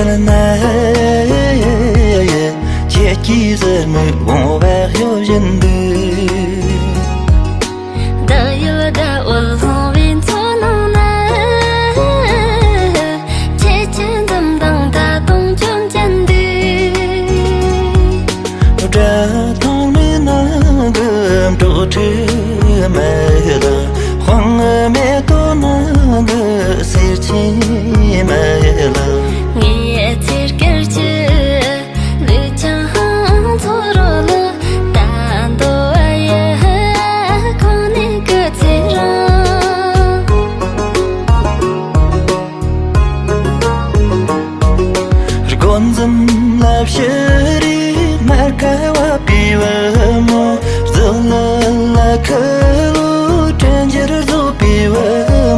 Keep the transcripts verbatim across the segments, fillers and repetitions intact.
ན། ཁྱེད་ཀྱི་ཟུར་མིག་བོང་བ་གཡོ་བཞིན་འདུག་བདག་ཡུལ་དགྲ་བོར་ལྷུང་བའི་མཚོ་ནང་ན། ཁྱེད་ཀྱི་འཛུམ་མདངས་ད་དུང་བཅོམ་ཅན་འདུག་སྒྲ་ཐོག་མའི་ནང་གི་འབྲོག་ཁྲིད་མེད་ལ། དཔང་མེད་དོ་ནང་གི་སེར་ཆེན་མེད་ལ། ངའི་ཚེར་སྐར་གྱི་ལུས་ཀྱང་ཚོ་རོལ་ལ། ད་འདོ་བ་ཡི་ཁོང་ནས་སྐུ་ཚེ་རིང་། དགོན་འཛིན་ལ་ཕྱི་རིག་མར་ཁ་བ་པི་བ་མོ། རྫི་ལ་ལ་ཁ་ལོ་དྲན་འགྱུར་བཟོ་པི་བ་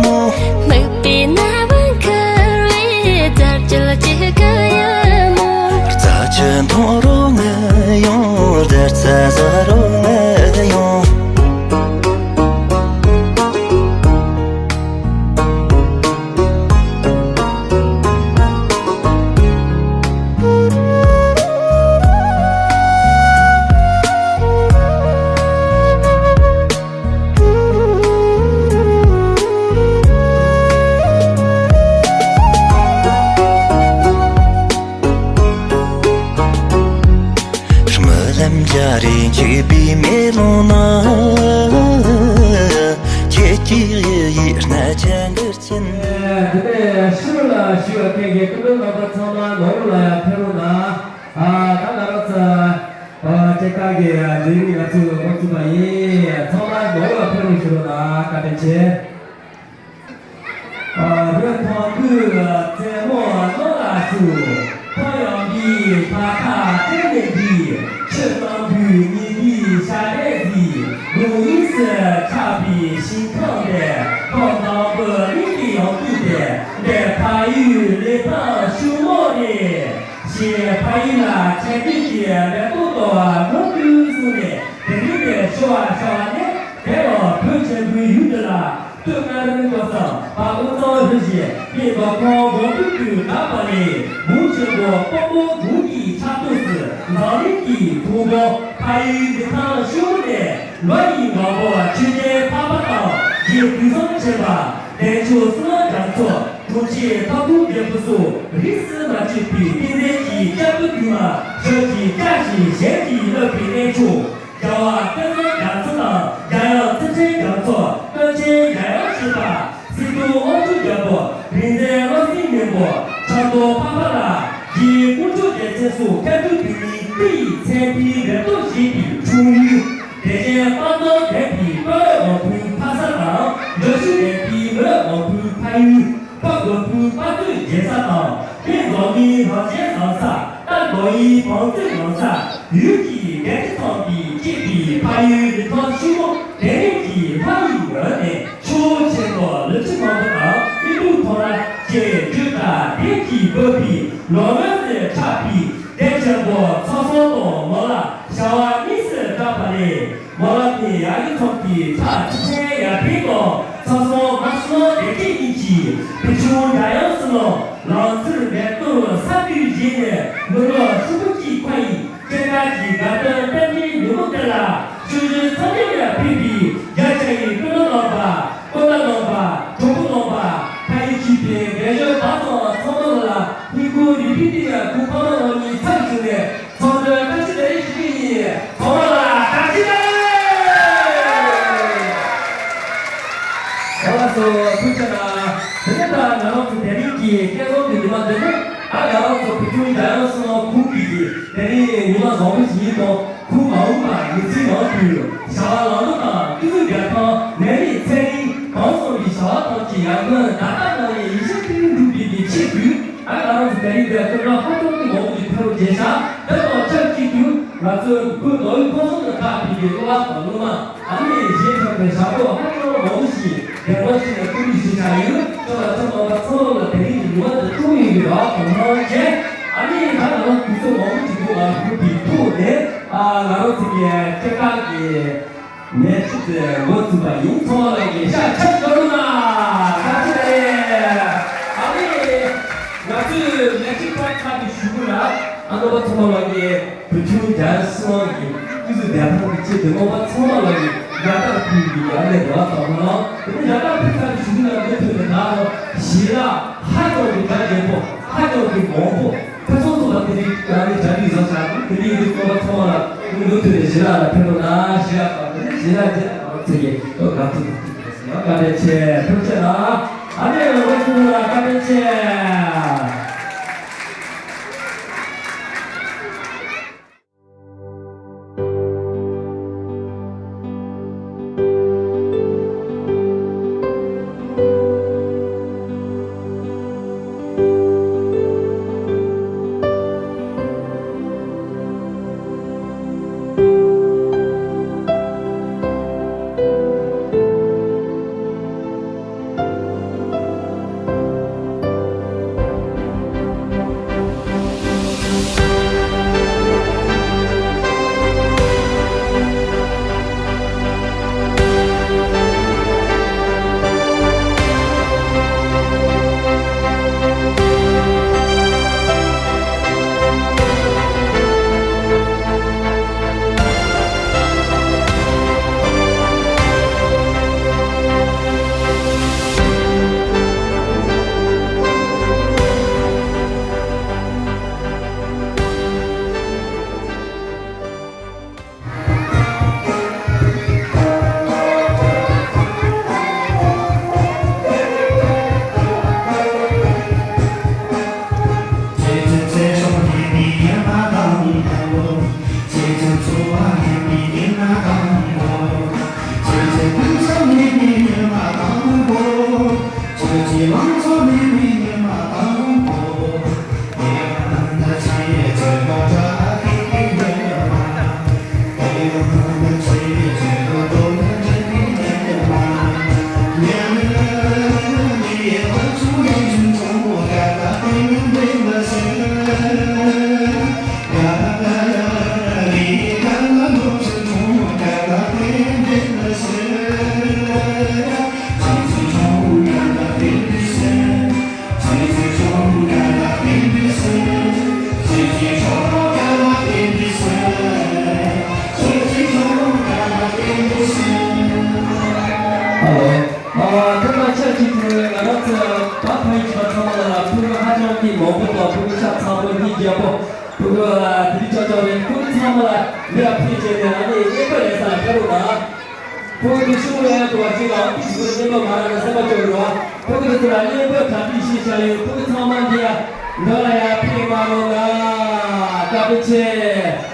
མོ། སྨུག་པའི་ནམ་མཁར་བའི་རྫ་རྒྱུད་ཅིག་གི་ཡ་མོ། རྫ་ཆུ་འཐུང་རོགས་ང་ཡོང་། རྫ་རྩྭ་ཟ་རོགས་ང་ཡོང་། སྨོན་ལམ་རྒྱ་རེ་འཁྱུད་པའི་མེ་ལོང་ན། ཁྱེད་ཀྱི་གཡུ་ཡི་སྣ་ཆ་འགུལ་གྱིན། དེ་ནས་ཕྱི་རོལ་ལ་བཞུགས་པའི་ཁྱེད་ཀྱི་སྐུ་མགྲོན་རྣམ་པ་ཚང་མ་ནང་ལོགས་ལ་ཡར་ཕེབས་རོགས་གནང་། ཨ། ད་ང་རང་ཚོ་ཨ་སྐྱེས་སྐར་གྱི་ལས་རིམ་ང་ཚོས་འགོ་བཙུགས་པ་ཡིན། ཚང་མ་ནང་ལ་ཕེབས་རོགས་ཞུ་རོགས་གནང་། བཀའ་དྲིན་ཆེ། རི་ཐང་དགུ་རྩེ་མོ་ནོར་ལ་ཞུ། ཐང་ཡངས་པའི་ཕ་ཁ་སྟེང་ནས་འདི། ཆུ་གཙང་པོའི་ཉིན་འདིའི་ཞལ་རས་གཟིགས། དགུང་དབྱིངས་སུ་ཆགས་པའི་ཞིང་ཁམས་འདིར། སྐོམ་དང་པོ་གླིང་གི་ཡང་སྤྲུལ་ཏེ། འདིར་ཕ་ཡུལ་ལི་ཐང་ཕྱུག་མོ་རེད། ཞེས་ཕ་ཡུལ་ལ་ཆེ་བསྟོད་ཀྱི་མེ་ཏོག་གཏོར་བ་མུ་མཐུད་བཟུང་ནས། དེ་རིང་འདིར་ཞུ་བར་བྱ་བ་ནི། དེ་ཡང་བོད་ཆེན་པོའི་ཡུལ་འདི་ལ། སྟོད་མངའ་རིས་སྐོར་གསུམ་བར་དབུས་གཙང་རུ་བཞི་སྨད་མདོ་ཁམས་སྦོམ་ཕྲུག་ཏུ་གྲགས་པ་ལས། མུ་ཆེན་པོ་དཔོན་པོ་དགུང་གི་ཆར་སྟོད་སུ། འཛམ་གླིང་གི་ཐུགས་དགོངས་ཕ་ཡུལ་ལི་ཐང་ཕྱུག་མོ་ནས། ལོ་ཡི་འགག་པོ་ཆོས་རྒྱལ་འཕགས་པ་དང་། རྗེ་དུས་གསུམ་མཁྱེན་པ། བདེ་མཆོག་བསོད་ནམས་རྒྱ་མཚོ། དྲུང་ཆེ་ཐབས་མཁས་རྒྱལ་པོ་སོགས། རིས་སུ་མ་ཆད་པའི་བསྟན་འཛིན་གྱི་སྐྱབས་བཅོལ་དུ་མ། ཞབས་ཀྱིས་བཅགས་ཤིང་ཞལ་གྱིས་བརླབས་པའི་གནས་མཆོག་རྒྱལ་བ་ཀུན་བཟང་རྒྱ་མཚོ་དང་། རྒྱལ་དབྱངས་ཚུལ་ཁྲིམས་རྒྱ་མཚོ། སྟོབས་ཆེན་རྒྱལ་དབྱངས་བཞི་པ། སྲིད་སྐྱོང་དབང་ཕྱུག་རྒྱལ་པོ། རིག་འཛིན་བློ་སེང་སྨན་པོ། ཆབ་མདོ་འཕགས་པ་ལ། རྗེ་དཀོན་མཆོག་རྒྱལ་མཚན་སོགས་སྐྱབས་བཅོལ་དུ་མའི་སྐུ་ཡི་མཚན་ཕུད་མེ་ཏོག་བཞད་པའི་འཁྲུངས་ཡུལ། དེ་བཞིན་དཔལ་འཛོམས་ལྡན་པའི་དཔའ་བོའི་འོ་ཕུང་ཕ་ས་དང་། འགྲོ་ཤུལ་ལྡན་པའི་མི་རབས་འོ་ཕུང་ཕ་ཡུལ། དཔའ་རྒོད་པོའི་དཔའ་རྩལ་རྒྱས་ས་དང་། དཔེ་འཛོམས་མའི་རང་བཞིན་བཟང་ས། རྟ་འགྲོ་ཡི་བང་རྩལ་ངང་ས། ཡུལ་གྱི་རྒྱལ་གཅེས་ཚང་གིས་གཅེས་པའི་ཕ་ཡུལ་ལི་ཐང་ཕྱུག་མོ། དེང་རབས་ཀྱི་ལྷ་ཡི་འོད་ནས། ཆུ་བོ་ཆེན་པོ་ལི་ཁྲི་མང་པོ་དང་། ཨེ་ཏུ་ཐོ་ར་བཅས་བརྗོད་དང་ལྡན་གྱིས་འབོད་པའི་ལོ་རྒོད་དུ་གྲགས་པའི་སྡེ་ཆེན་པོ་ཚོ་གསུམ་དང་མོ་ལ་བྱ་བ་གཉིས་སུ་གྲགས་པ་ལས། མོ་ལ་ནི་ཡ་གི་ཚོགས་ཀྱི་ཚ་ཆུ་ཆེན་ཡར་འཕེལ་དང་། ཚོ་གསུམ་མ་སུ་ལོ་སྡེ་བརྒྱད་གཉིས་ཀྱིས་བི་ཆུ་འདྲ་ཡང་སུ་ལོ་ལང་ཚུར་མེ་ཏོག་ས་དུས་བཞིན་ནས་ནུ་ལོ་ཧྲུལ་པོ་གཅིག་ཁ་ཡི། སྤྱན་སྔར་གྱི་དགའ་སྟོན་སྟོན་པའི་ཉིན་མོ་དེ་ལ། ཆུ་བཞི་ཚང་འདྲེན་ལ་ཕེབས་པའི་རྒྱ་ཆེ་ཡི་སྤུན་ཟླ་རྣམ་པ། སྤུན་ཟླ་རྣམ་པ། གྲོགས་པོ་རྣམ་པ། ཕ་ཡུལ་གྱི་དགེ་བཤེས་བར་དུ་ཚང་མ་ལ་སྙིང་ཁུང་རུས་པའི་གཏིང་ནས་སྐུ་ཁམས་བཟང་པོའི་ཚབ་ཞུས་ནས་འཚམས་འདྲི་བཀྲ་ཤིས་བདེ་ལེགས་ཞུ་གི་ཡིན། ཚང་མ་ལ་བཀྲ་ཤིས་བདེ་ལེགས། ལགས་སོ། ཐུགས་རྗེ་གནང་། དེ་ནས་ད་ང་རང་ཚོ་དེ་རིང་གི་སྐལ་བཟང་གི་ཉི་མ་འདི་ནི། ད་ང་རང་ཚོ་བོད་ཁྱིམ་རྒྱལ་ཡོངས་སུ་ལ་ཁུངས་སྐྱེལ་གྱི་དེ་རིང་ཉི་མ་བཟང་པོ་ཞིག་ཡིན་པ། ཁུངས་མ་འོངས་པ་མི་ཚེའི་ནང་དུ་བྱ་བ་ལམ་ལུགས་དང་། སྐུ་ཚེ་རྒྱལ་ཁམས་ནད་རིགས་ཚན་རིག་གང་སོགས་ཀྱི་བྱ་བ་ཐམས་ཅད་ཡར་ཐོན་ད་ལྟ་ནང་ནས་ཡིད་བཞིན་ཏིང་འགྲུབ་པའི་གི་ཆེད་དུ། ད་ང་རང་ཚོ་དེ་རིང་འདིར་སྐུ་མགྲོན་ཧ་ཅང་གི་མང་པོ་ཞིག་ཕེབས་རོགས་བྱས་ཤག་དེ་དང་ཆབས་ཅིག་ཏུ་ང་ཚོའི་བོད་མདོ་དབུས་ཁམས་གསུམ་དུ་གྲགས་པའི་གི་གླུ་བ་དང་གླུ་མ། ཨ་ནི་གཞས་འཁྲབ་པའི་ཞབས་བྲོ་ཧ་ཅང་མང་པོ་ཞིག་རྒྱལ་མོ་ཞིག་ནས་བསྐུར་བའི་ཞིག་བྱ་ཡོད། ཁྱོད་ལ་ཁྱོད་རྣམ་པ་ཚང་མ་ལ་དེ་རིང་གི་ཉི་མ་འདི་སྤྲོ་བོ་ཡིན་པའི་རེ་བ་དང་སྨོན་ལམ་བྱས། ཨ་ནི་ད་ང་རང་དུས་ཚོད་མང་པོ་ཞིག་འདུག་ལ་ཕུལ་བའི་ཐོག་ནས། ཨ། ང་རང་ཚོ་གི་སྐྱེས་སྐར་གྱི་མལ་ཁྲིད་དེ་འགོ་བཙུགས་པ་ཡིན། ཚང་མ་ལ་གི་ཤ་ཁྲག་དགའ་རུ་ན་བཀྲ་ཤིས་བདེ་ལེགས། ཨ་ནི་ང་ཚོའི་མལ་ཁྲིད་པར། རྣམ་པ་ཚང་མ་ལ་ཡང་ཡར་ལྟ་ཕུལ་གྱི་ཡར་ལས་ར་དང་ལ། དེ་ནས་ཡར་ལྟ་ཕུལ་ཚར་བའི་གཞུག་ལ་མུ་མཐུད་དེ་ད་ལོ་ཞལ་ལག་ཧ་ཅང་གི་གྲ་རྒྱས་པོ། ཧ་ཅང་གི་མང་པོ། ཁ་སང་ཚོ་ལ་དེ་རིང་ང་ནི་གྲ་སྒྲིག་བཟོ་བྱ་དགོས། དེ་རིང་ཡིན་དུས་རྣམ་པ་ཚང་མ་ལ་མུ་མཐུད་དེ་ཞལ་ལག་ལ་ཕེབས་རོགས་གནང་། ཞལ་ལག་དང་དེ་ནས་ཞལ་ལག་བརྒྱད་དང་ཚིག་གི་ཐོག་ག་ཐུག་ཐུག་ཐུག་ཡང་བཀའ་དྲིན་ཆེ། ཐུགས་རྗེ་གནང་། ཨ་ནེ་རོགས་པ་ཆུང་ལ་བཀའ་དྲིན་ཆེ། ཨ་ལོ། ཨ། ཐོག་མར་ཆབས་ཅིག་ཏུ་ང་རང་ཚོ་བ་ཕ་ཡུལ་གྱི་བ་ཚང་མ་ལ་ཕྲུ་གུ་ཧ་ཅང་གི་མང་པོ་དང་ཕྲུ་གུ་ཤ་ཚ་པོ་གཉིད་རྒྱག་པོ་ཕྲུ་གུ་དེ་རིང་ཅག་ཅག་རེད། ཕྲུ་གུ་ཚང་མ་ལ་མི་ལ་ཕུལ་བྱས་ནས་ཨ་ནི་གཉེན་པོ་ལས་ས་ལ་ཕེབས་རོགས་གནང་། ཁོང་གི་ཤུགས་ཡང་དུ་བ་ཅིག་ལ་ཏིག་ཙམ་གཉེན་པོ་མ་རག་ན་སེམས་པ་སྐྱོ་རུ་བ། ཁོང་གི་ཚུར་ལ་གཉེན་པོ་གྲ་སྒྲིག་ཞིག་བྱ་ཡོད། ཁོང་གི་ཚང་མ་འདི་ཡ་འདི་ལ་ཡ་ཕེབས་མ་རོགས་ལ་བཀའ་དྲིན་ཆེ།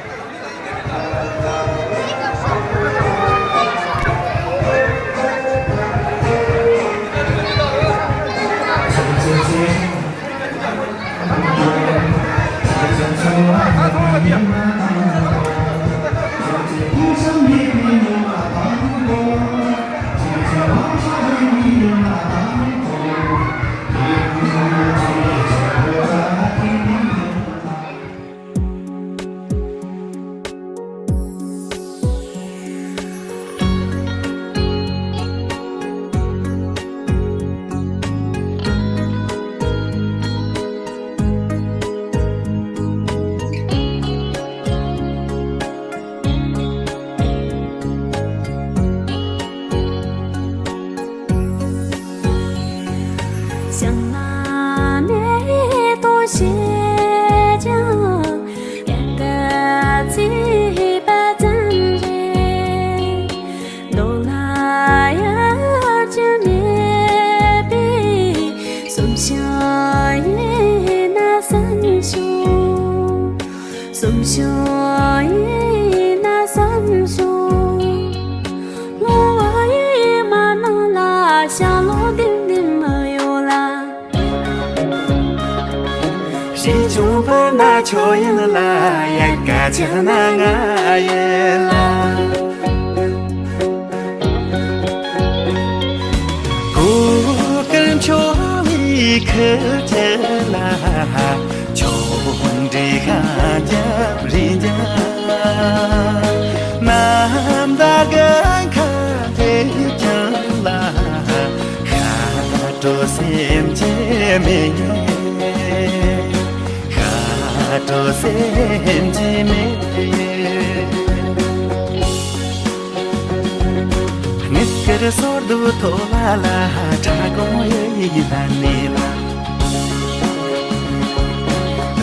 སོར་དུ་ཐོ་ལ་ལ་ཧ་ཁྲ་གོང་ཡེ་ཡི་ལ་ནི་ལ།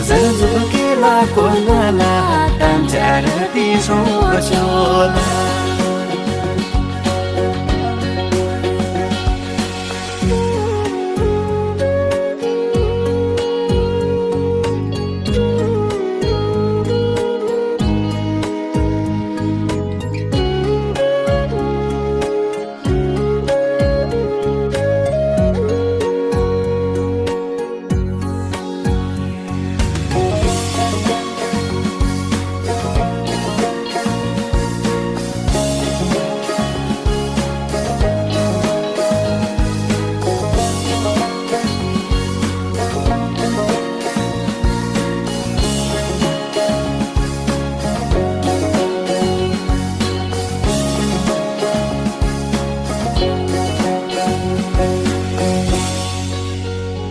ཟན་ཟུ་ཀེ་ལ་ཀོ་ན་ལ་དམ་ཅ་ར་ཏི་སོ་ཆོ་ལ།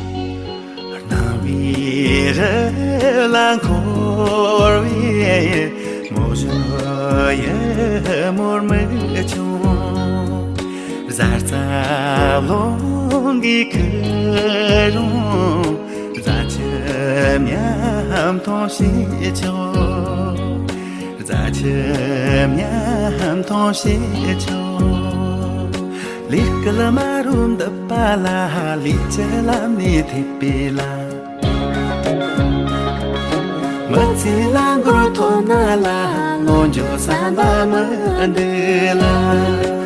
སྣང་བའི་རི་ལ་འཁོར་བའི་མོ་གཞོན་ཡུ་མོར་མིག་ཆུང་། གཟའ་རྩ་རླུང་གིས་ཁུར་རུང་། རྫ་ཆུ་མཉམ་འཐུང་བྱེད་ཆོག་རྫ་ཆུ་མཉམ་འཐུང་བྱེད་ཆོག་ལས་སྐལ་མ་རུ་འདི་པ་ལ། ལས་ཀྱི་ལམ་ནས་ཐེབས་པའི་ལ། མི་ཚེ་ལ་མགོ་ཐོན་ན་ལ། ལོ་མཇུག་བསམ་པ་མི་འདུག་ལ།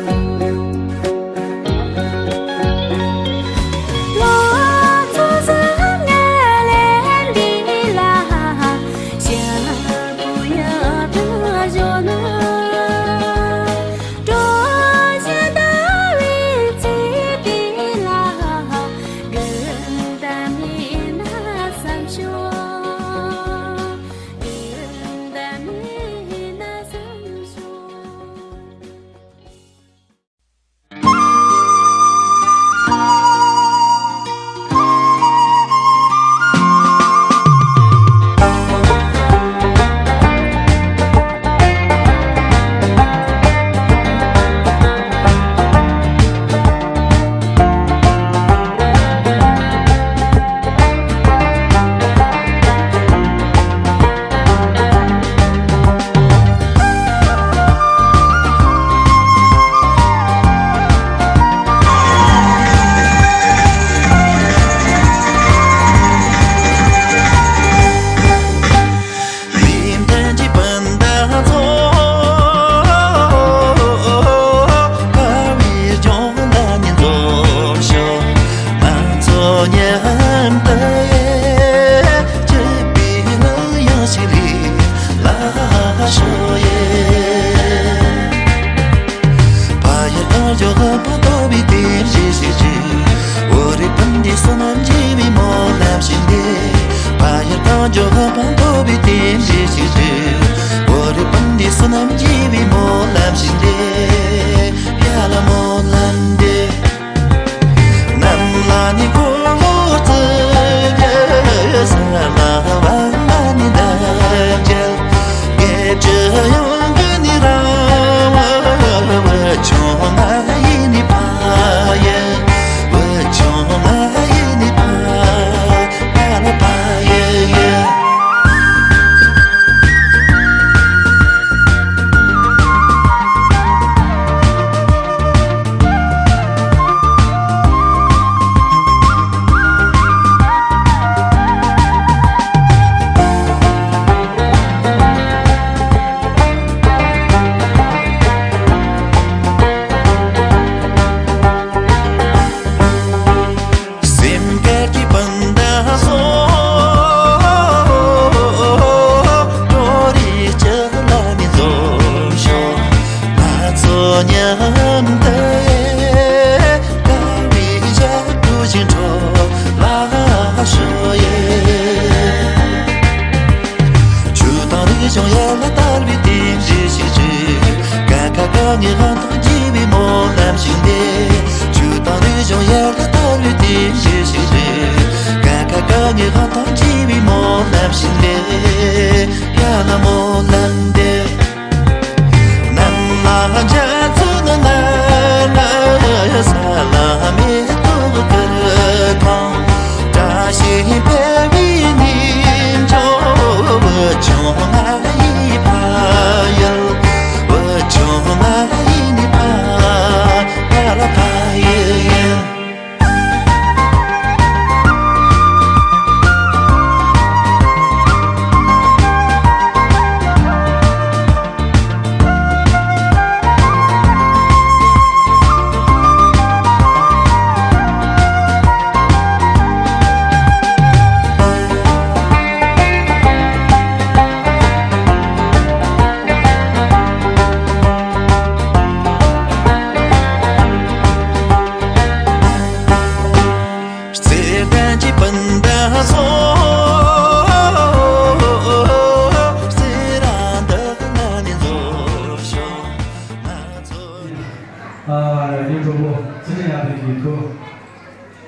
ཨ་རེ་ངའི་གྲོགས་པོ་ཚེ་རིང་ཡག་པའི་གི་ཁུ།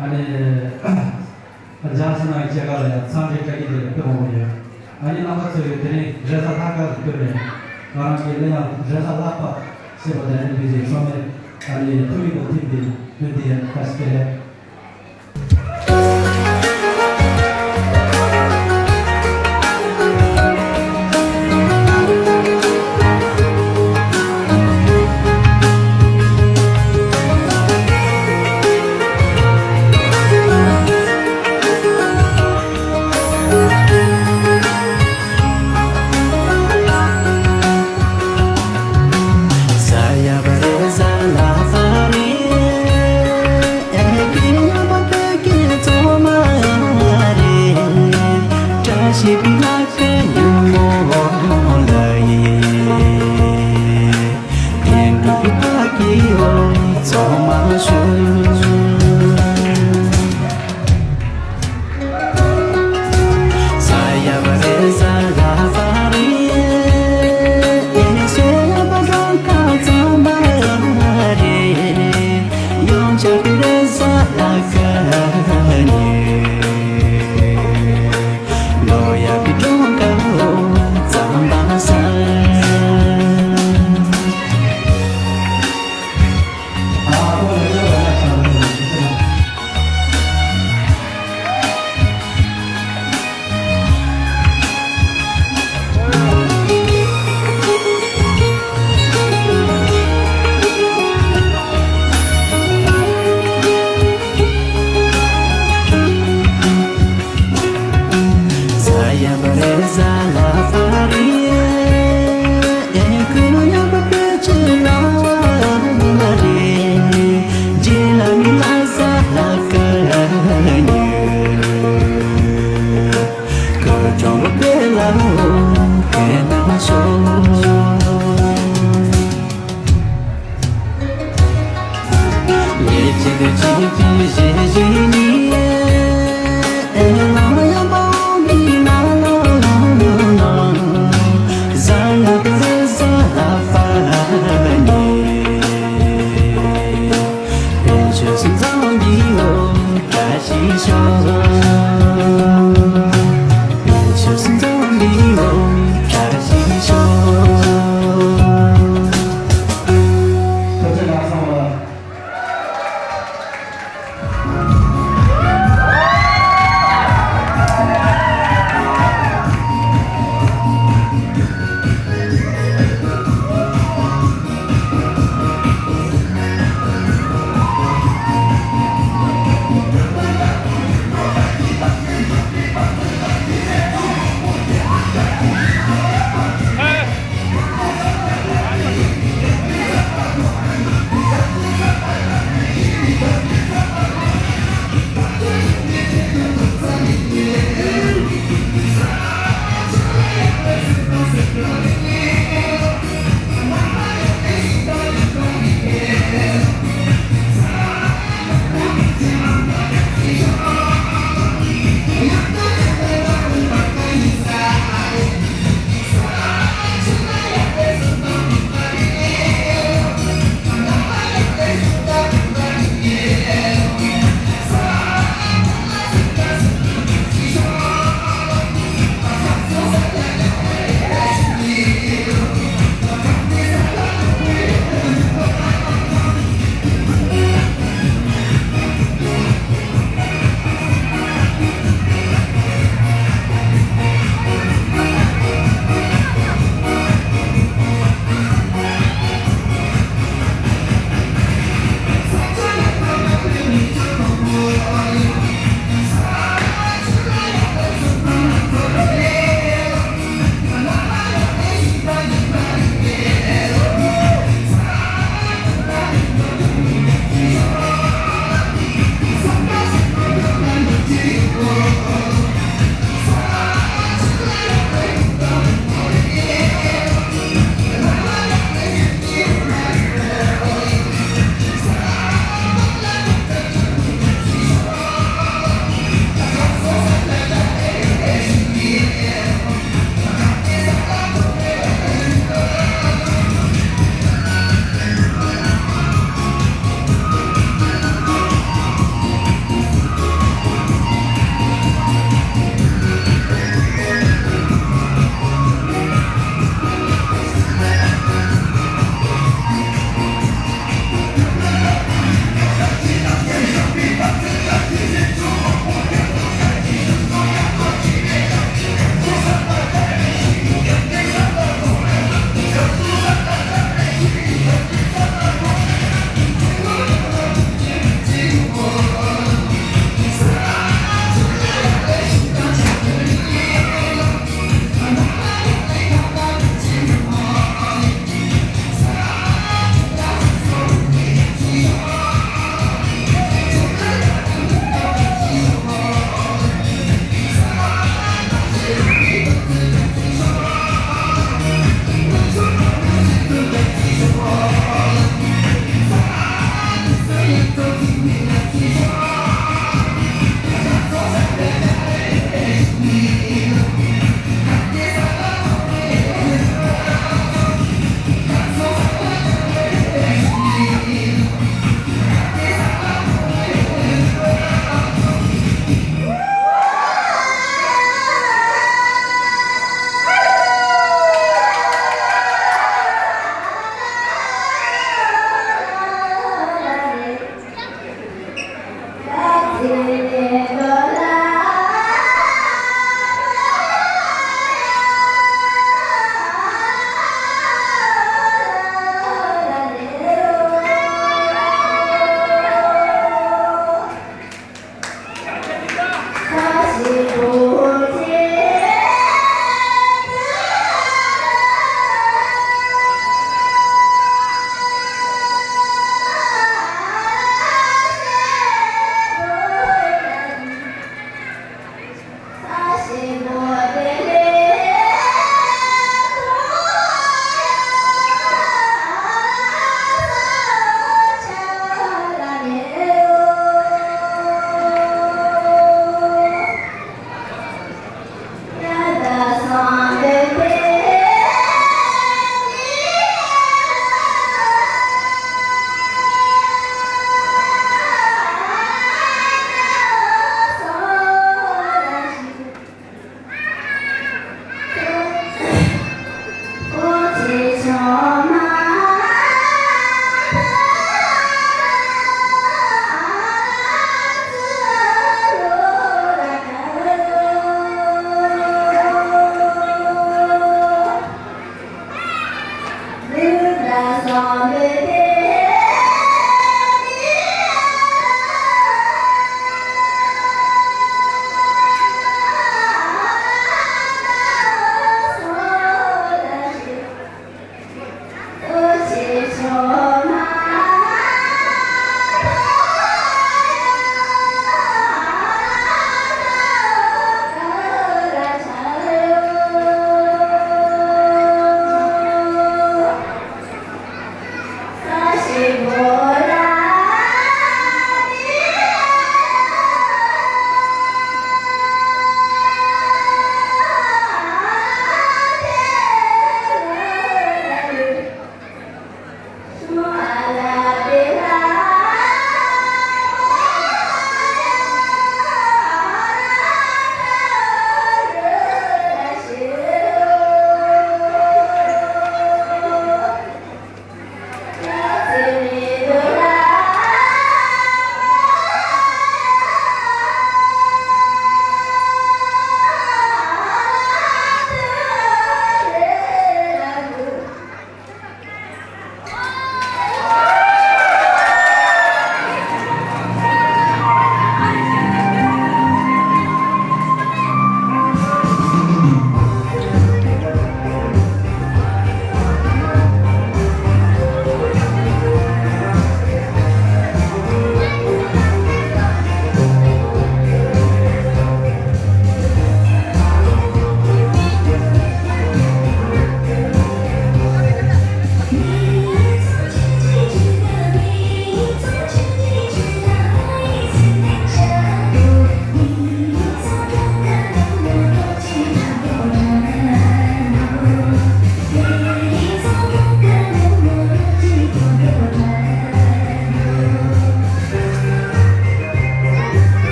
ཨ་ནི་ལྗང་ས་ནང་སྐྱེས་སྐར་ལ་ཡང་འཚམས་འདྲི་བཀྲ་ཤིས་བདེ་ལེགས་དཔེ་མང་པོ་ཡོད། ཨ་ནི་རྣམ་པ་ཚོས་དེ་རིང་རེས་གཟའ་ལྷག་དཀར་བསྟོད་པས་ང་རང་གི་གླུ་དབྱངས་རེས་གཟའ་ལྷག་པ་ཞེས་པ་དེ་ནི་མི་ཚེའི་ཚང་མའི་ཨ་ནི་ཐུགས་ཡིད་དང་མཐུན་པའི་ལུས་འདི་ཡང་ཁ་ཤས་རེད།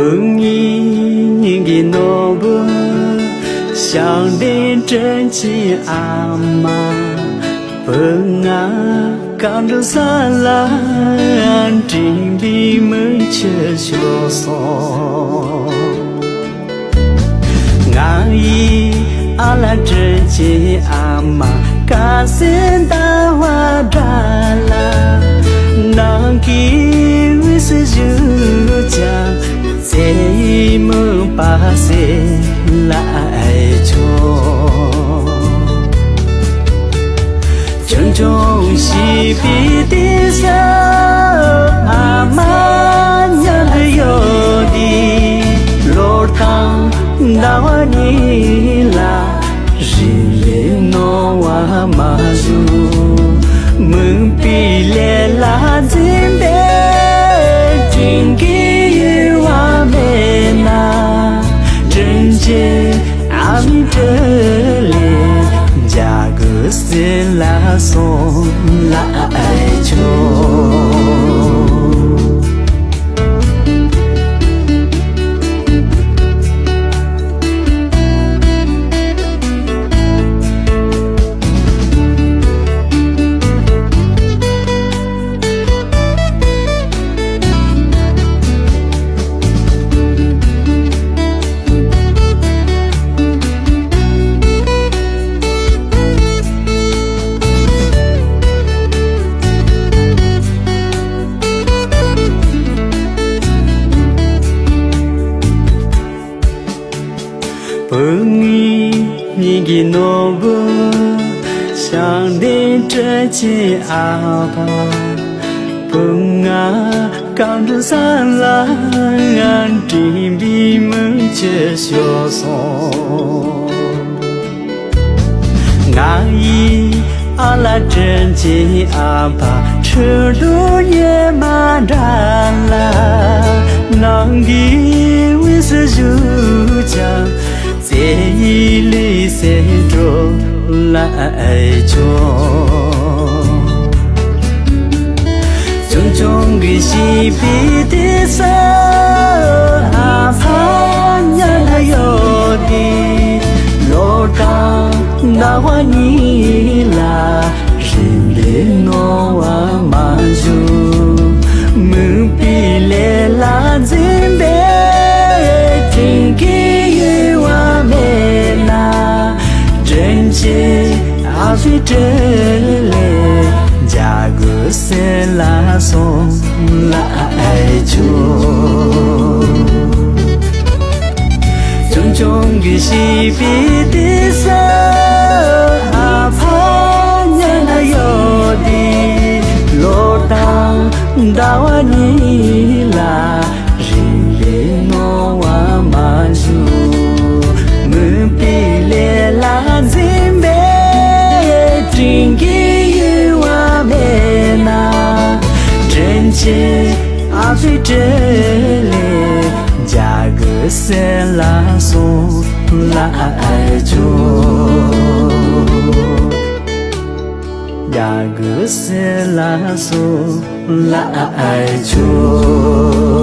བུ་ངའི་སྙིང་གི་ནོར་བུ། ཞབས་འདྲེན་དྲིན་ཅན་ཨ་མ། བུ་ང་རྐང་དྲུང་ས་ལ། དྲིན་པའི་མིག་ཆུ་ཤོར་སོང་། ང་ཡི་ཨ་ལ་དྲིན་ཅན་ཨ་མ། དཀར་གསལ་ཟླ་བ་འདྲ་ལ། ནམ་མཁའི་དབུས་སུ་བཞུགས་ཀྱང་། བརྩེ་བའི་མོས་པ་གསལ་ལ་ཆོག། ཆུང་ཆུང་བྱིས་པའི་དུས་སུ། ཨ་མ་མཉམ་དུ་ཡོད་དུས། ལོ་དང་ཟླ་བ་གཉིས་ལ། རིང་ལུས་རྣོ་བ་མ་བྱུང་། མོས་པའི་ལས་ལ་འཛེམ་པའི། དྲིན་གྱི་གཡོ་བ་མེད་ན། དྲིན་ཅན་ཨ་མའི་སྤྲིན་ལས། འཇའ་གུར་གསལ་ལ་སོང་ལ་ཆོག། བུ་ངའི་སྙིང་གི་ནོར་བུ། ཞབས་འདྲེན་དྲིན་ཅན་ཨ་ཕ། བུ་ང་རྐང་དྲུང་ས་ལ། དྲིན་པའི་མིག་ཆུ་ཤོར་སོང་། ང་ཡི་ཨ་ལ་དྲིན་ཅན་ཨ་ཕ། ཁྲོ་གདུང་གཉེར་མ་འདྲ་ལ། ནམ་མཁའི་དབུས་སུ་བཞུགས་ཀྱང་། བརྩེ་ཡི་ལུས་སེམས་སྤྲོ་ལ་ཆོག། ཆུང་ཆུང་གི་བྱིས་པའི་དུས་སུ། ཨ་ཕ་མཉམ་དུ་ཡོད་དུས། ལོ་དང་ཟླ་བ་གཉིས་ལ། རིང་ལུས་རྣོ་བ་མ་བྱུང་། མོས་པའི་ལས་ལ་འཛེམ་པའི། དྲིན་གྱི་གཡོ་བ་མེད་ན། དྲིན་ཅན་ཨ་ཕའི་སྤྲིན་ལས། འཇའ་གུར་གསལ་ལ་སོང་ལ་ཆོག། ཆུང་ཆུང་གི་བྱིས་པའི་དུས་སུ། ཨ་ཕ་མཉམ་དུ་ཡོད་དུས། ལོ་དང་ཟླ་བ་གཉིས་ལ། རིང་ལུས་རྣོ་བ་མ་བྱུང་། མོས་པའི་ལས་ལ་འཛེམ་པའི། དྲིན་གྱི་གཡོ་བ་མེད་ན། དྲིན་ཅན་ཨ་ཕའི་སྤྲིན་ལས། འཇའ་གུར་གསལ་ལ་སོང་ལ་ཆོག། འཇའ་གུར་གསལ་ལ་སོང་ལ་ཆོག།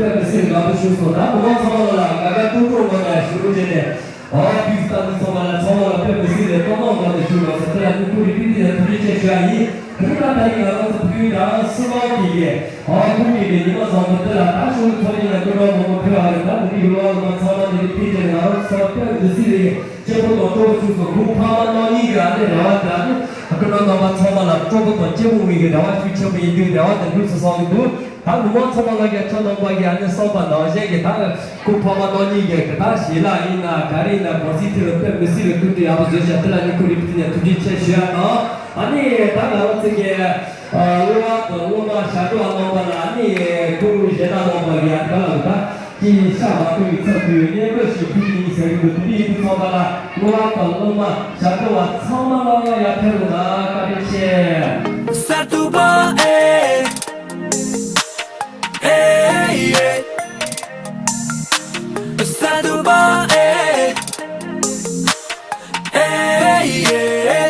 དཔེ་མི་སྲིད་དགའ་པོ་བྱུང་སོང་། ད་ངོ་མ་ཚང་མ་ལ་དགའ་དགའ་སྤྲོ་སྤྲོ་ངང་ནས་བཞུགས་རོགས་བྱས་ནས། ཨོ་ཕིག་སི་ཏང་གི་ཚང་མ་ལ་ཚང་མ་ལ་དཔེ་མི་སྲིད་ལས་སྤྲོ་སྣང་ངང་ནས་བཞུགས་རོགས་ཟེར། དེ་ལ་ནི་ཁོ་རེ་ཕི་ཏི་ཡ་ཐུགས་རྗེ་ཆེ་ཞུ་ཡ་ཡིན། དེ་ལ་ད་རིང་ང་རང་ཚོ་ཕུལ་དང་སུ་མང་གི་གི་ཨོ་ཁོང་གི་གི་ཉི་མ་བཟང་པོ་དེ་ལ་ད་ཤོག་ཚོགས་ཡིན་ལ་སྐུ་རོགས་མང་པོ་ཕེབས་པ་རེད། ད་འདི་གི་གླུ་བ་གླུ་མ་ཚང་མ་དེ་གི་ཕི་ཏི་ཡ་ང་རང་ཚོ་དཔེ་མི་སྲིད་ལས། སྐྱིད་པོ་དང་སྤྲོ་པོ་བྱུང་སོང་། ཁོང་ཕ་མ་རྣམ་གཉིས་ཀྱི་ཨ་ནི་རེ་བ་དེ་ཨ་ནི་སྐུ་མགྲོན་རྣམ་པ་ཚང་མ་ལ་སྤྲོ་པོ་དང་སྐྱིད་པོ་ཡོང་བའི་རེ་བ་ཤུགས་ཆེན་པོ་ཡིན་དུས་རེ་བ་དེ་འགྲུབ་སོང་བསམ་གྱི་འདུག། ད་ངོ་མ་ཚང་མ་ལ་ཡ་ཁྱེད་རྣམ་པ་གི་ཨ་ནི་བསམ་པ་ནང་བཞིན་གྱི་ད་ཁོང་ཕ་མ་རྣམ་གཉིས་ཀྱི་གི་ད་ཞལ་ལག་ཡིན་ན་ག་རེ་ཡིན་ན་གོང་སྲིད་ཐེ་བའི་དཔེ་མི་སྲིད་པའི་ཐུགས་རྗེ་ཡག་པོ་བཟོས་ཤག། དེ་ལ་ནི་ཁོང་རེ་ཕི་ཏི་ཡ་ཐུགས་རྗེ་ཆེ་ཞུ་ཡ་དང་། ཨ་ནི་ད་ང་རང་ཚོ་གི་ཨ་གླུ་བ་དང་གླུ་མ་ཞབས་བྲོ་བ་རྣམ་པ་ལ་ཨ་ནི་ཁོང་གཞས་བདག་རྣམ་པ་གི་ཨ་ནི་ད་ལ་ད། དེ་ཡི་ཤ་མ་ཐུག་གི་ཚབ་ཏུ་སྙན་པོ་ཞིག་ཕུལ་གྱི་ཡིན་ཟེར་གྱི་འདུག། དེ་འདྲ་ཡིན་དུས་ཚང་མ་ལ་གླུ་བ་དང་གླུ་མ་ཞབས་བྲོ་བ་ཚང་མ་ལ་ཡར་ཕེབས་རོགས་གནང་། བཀའ་དྲིན་ཆེ། གསར་དུ་བ་ཨེ། ཨེ་ཡེ། གསར་དུ་བ་ཨེ། ཨེ་ཡེ།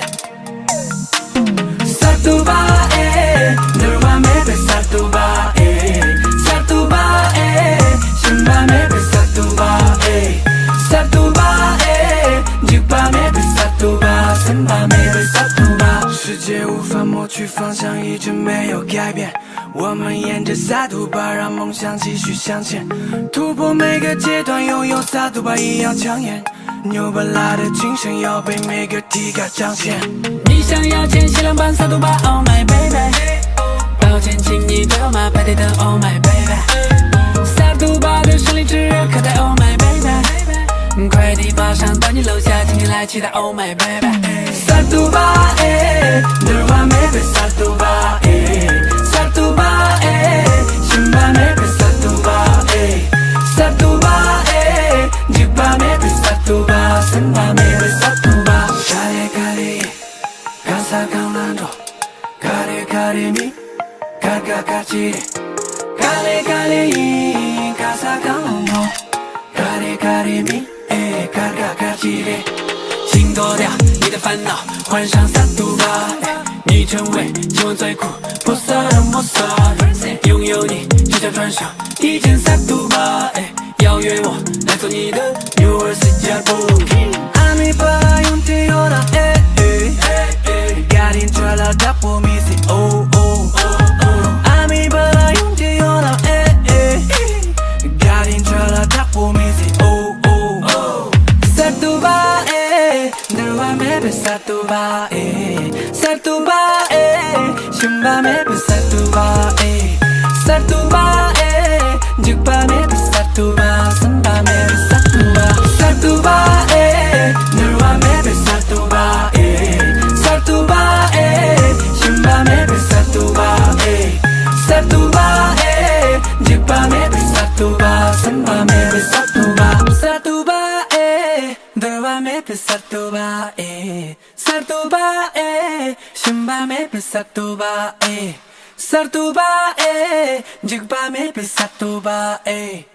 གསར་དུ་བ་ཨེ། འགྱུར་བ་མེད་པའི་གསར་དུ་བ་ཨེ། གསར་དུ་བ་ཨེ། ཞུམ་པ་མེད་པའི་གསར་དུ་བ་ཨེ། གསར་དུ་བ་ཨེ། འཇིགས་པ་མེད་པའི་གསར་དུ་བ། ཟིན་པ་མེད་པའི་གསར་དུ་བ། 世界无法抹去方向，一直没有改变。我们沿着杀毒吧，让梦想继续向前，突破每个阶段，拥有杀毒吧一样抢眼。 牛不拉的精神要被每个体感彰显。你想要前行两半杀毒吧，Oh my baby。抱歉，请你走马排队等，Oh my baby。杀毒吧的胜利之日，可待，Oh my baby。快递马上到你楼下，请你来期待，Oh my baby。杀毒吧，哎，འགྱུར་བ་མེད་པའི་杀毒吧，哎，杀毒吧，哎，ཞུམ་པ་མེད་པའི་杀毒吧，哎，杀毒吧，哎， འཇིགས་པ་མེད་པའི་གསར་དུ་བ། ཟིན་པ་མེད་པའི་གསར་དུ་བ། ག་ལེ་ག་ལེ་ཡིན། ག་ས་གང་ལ་འགྲོ། ག་རེ་ག་རེ་མིན། གར་ག་གར་ཅི་རེད། ག་ལེ་ག་ལེ་ཡིན། ག་ས་གང་ལ་འགྲོ། ག་རེ་ག་རེ་མིན། ཨེ་གར་ག་གར་ཅི་རེད། 请脱掉你的烦恼，换上杀毒吧。你成为今晚最酷，不色的魔色。拥有你，就像穿上一件杀毒吧。 邀约我来做你的New World世界布。 Ami para yung te yora, eh, eh, eh, eh. Garin chala dapo misi, oh, oh, oh, oh. Ami para yung te yora, eh, eh, eh. Garin chala dapo misi, oh, oh, oh. Satuba, eh, nerwa mebe satuba, eh. Satuba, eh. ཞུམ་པ་མེད་པའི་གསར་དུ་བ་ཨེ། གསར་དུ་བ་ཨེ། འཇིགས་པ་མེད་པའི་གསར་དུ་བ། ཟིན་པ་མེད་པའི་གསར་དུ་བ། གསར་དུ་བ་ཨེ། འགྱུར་བ་མེད་པའི་གསར་དུ་བ་ཨེ། གསར་དུ་བ་ཨེ། ཞུམ་པ་མེད་པའི་གསར་དུ་བ་ཨེ། གསར་དུ་བ་ཨེ། འཇིགས་པ་མེད་པའི་གསར་དུ་བ། ཟིན་པ་མེད་པའི་གསར་དུ་བ། གསར་དུ་བ་ཨེ། འགྱུར་བ་མེད་པའི་གསར་དུ་བ་ཨེ། གསར་དུ་བ་ཨེ། ཞུམ་པ་མེད་པའི་གསར་དུ་བ་ཨེ། གསར་དུ་བ་ཨེ། འཇིགས་པ་མེད་པའི་གསར་དུ་བ་ཨེ།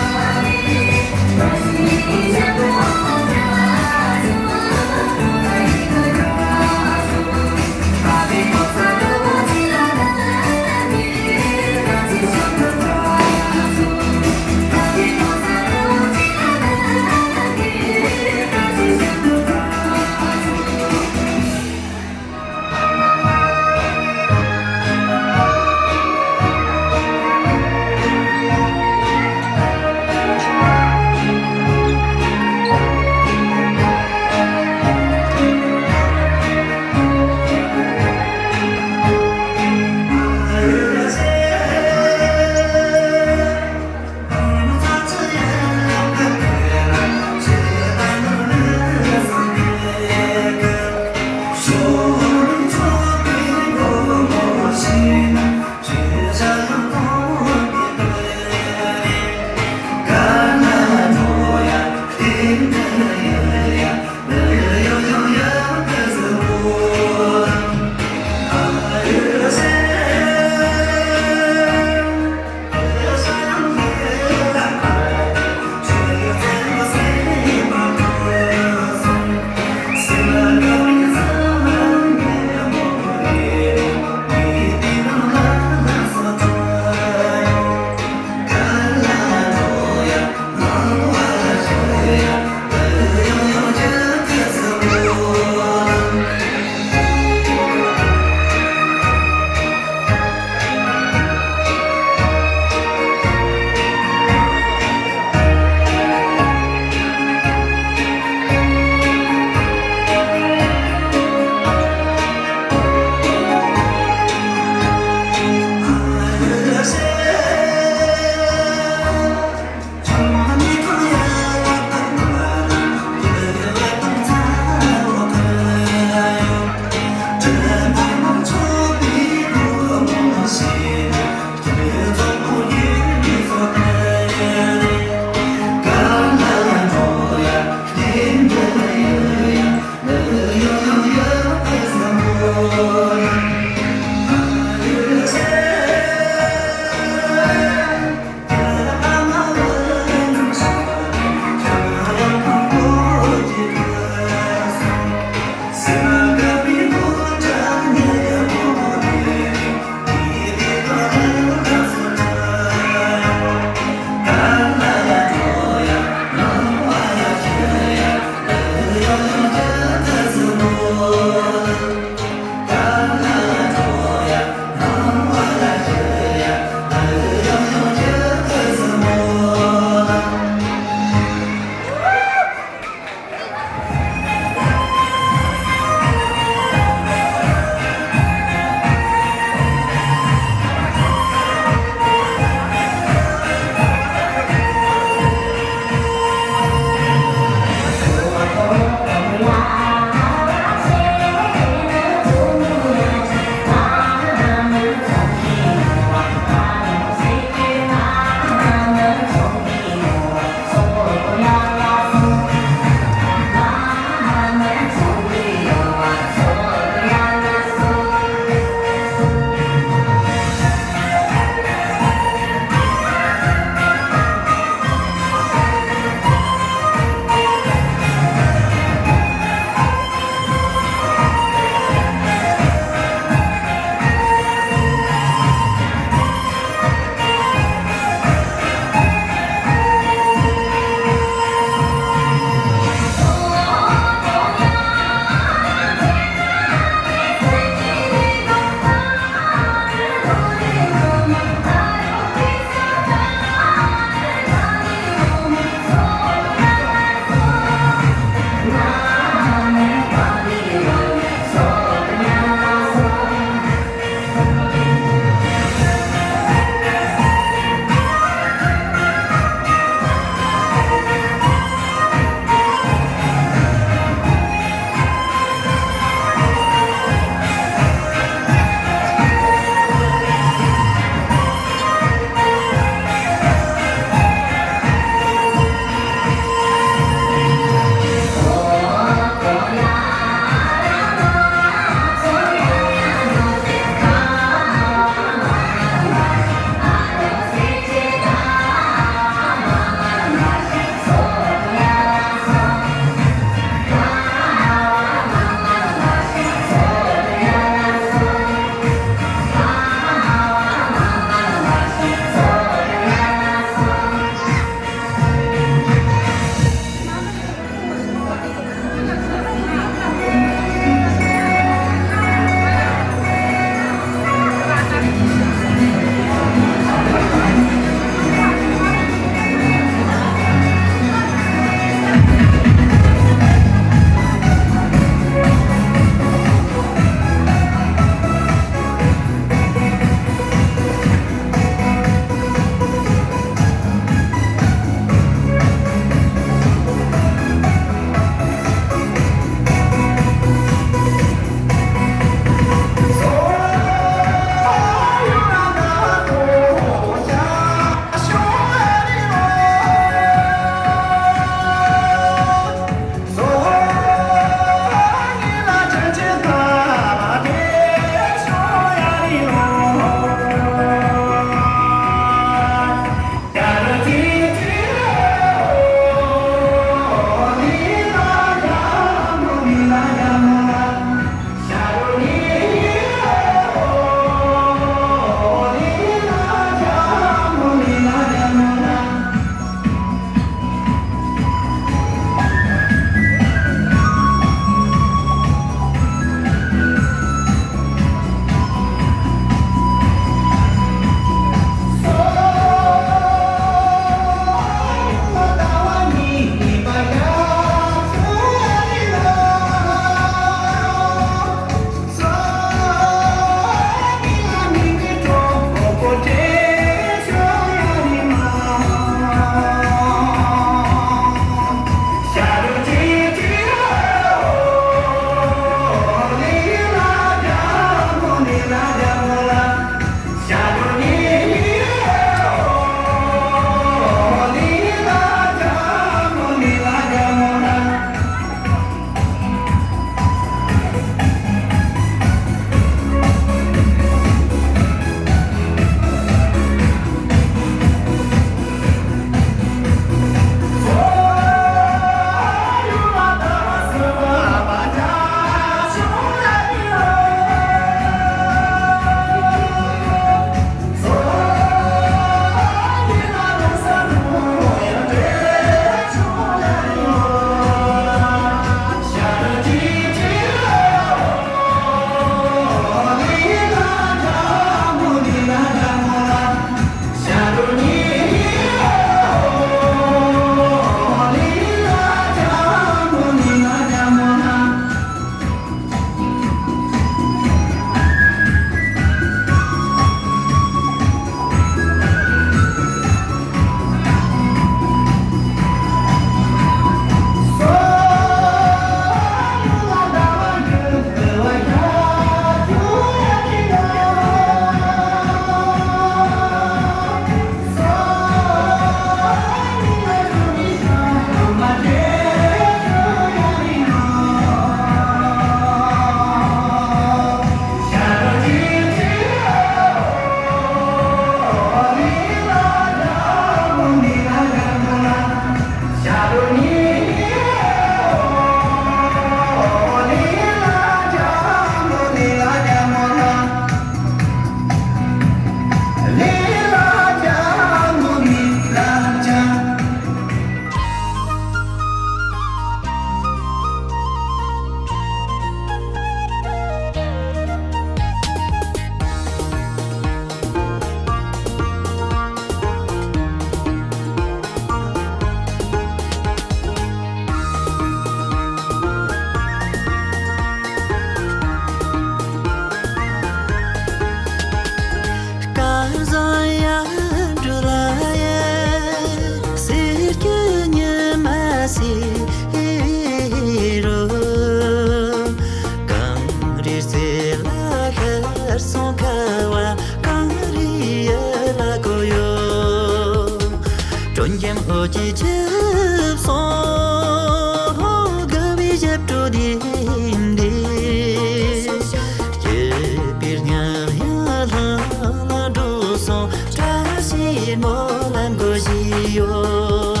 སྨོན་ལམ་གོ་ཞིག་ཡོད།